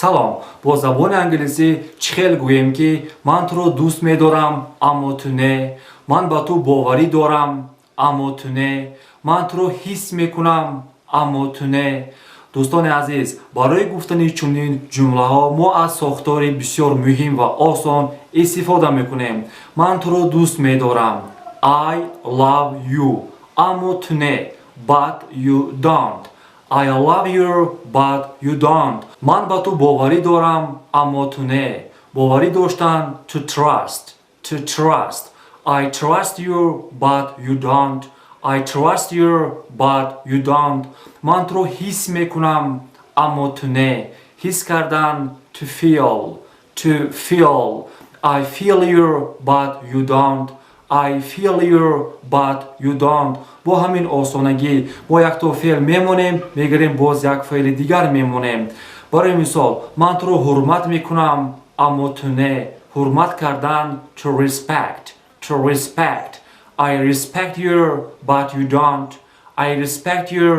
Салом! Бо забони англисӣ чӣ хел гӯем, ки ман туро дӯст медорам, аммо ту не, ман ба ту боварӣ дорам, аммо ту не, ман туро ҳис мекунам, аммо ту не? Дӯстони азиз, барои гуфтани чунин ҷумлаҳо мо аз сохтори бисёр муҳим ва осон истифода мекунем. Ман туро дӯст медорам — I love you, аммо ту не — but you don't. I love you, but you don't. Ман ба ту боварӣ дорам, аммо ту не. Боварӣ доштан — to trust, to trust. I trust you, but you don't. I trust you, but you don't. Ман туро ҳис мекунам, аммо ту не. Ҳис кардан — to feel, to feel. I feel you, but you don't. I feel you, but you don't. Бо ҳамин осонагӣ мо якто феъл мемонем, мегирем, боз як феъли дигар мемонем. Барои мисол, ман туро ҳурмат мекунам, аммо ту не. Ҳурмат кардан — to respect, to respect. I respect you, but you don't. I respect you,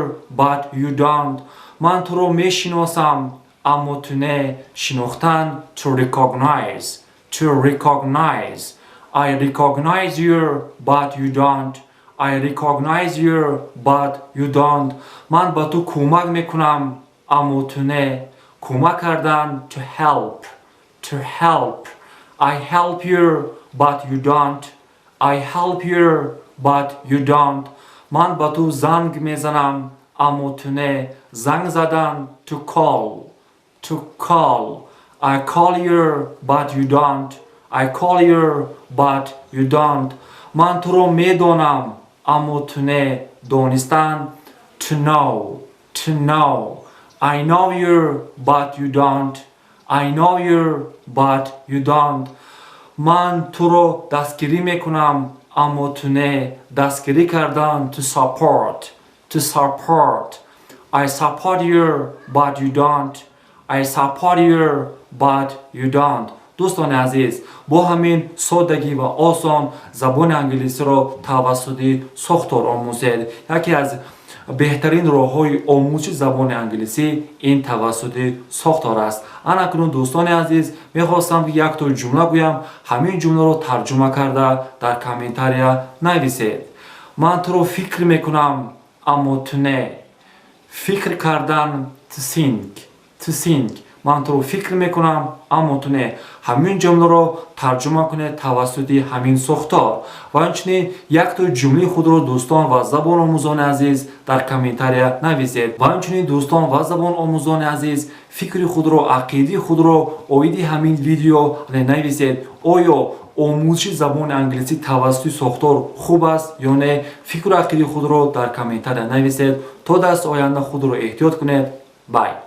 but you don't. Ман туро мешиносам, аммо ту не. Шинохтан — to recognize, to recognize. I recognize you, but you don't. I recognize you, but you don't. Ман ба ту кӯмак мекунам, аммо ту не. Кӯмак кардан — to help, to help. I help you, but you don't. I help you, but you don't. Ман ба ту занг мезанам, аммо ту не. Занг задан — to call, to call. I call you, but you don't. I call you, but you don't. Ман туро медонам, аммо ту не. Донистан — to know, to know. I know you, but you don't. I know you, but you don't. Ман туро дастгирӣ мекунам, аммо ту не. Дастгирӣ кардан — to support, to support. I support you, but you don't. I support you, but you don't. Дӯстони азиз, бо ҳамин соддагӣ ва осон забони англисиро тавассути сохтор омӯзед. Яке аз беҳтарин роҳҳои омӯзиши забони англисӣ ин тавассути сохтор аст. Ана акнун, дӯстони азиз, мехостам, ки якто ҷумла гӯям. Ҳамин ҷумларо тарҷума карда дар комментария нависед. Ман туро фикр мекунам, аммо ту не. Фикр кардан — to think, to think. Ман туро фикр мекунам, аммо ту не. Ҳамин ҷумларо тарҷума кунед тавассути ҳамин сохтор ва инчунин якто ҷумлаи худро, дӯстон ва забономӯзони азиз, дар комментария нависед. Ва инчунин, дӯстон ва забономӯзони азиз, фикри худро, ақидаи худро оиди ҳамин видео нависед. Оё омӯзиши забони англисӣ тавассути сохтор хуб аст ё не? Фикру ақидаи худро дар комментария нависед. То дарси оянда худро эҳтиёт кунед. Bye.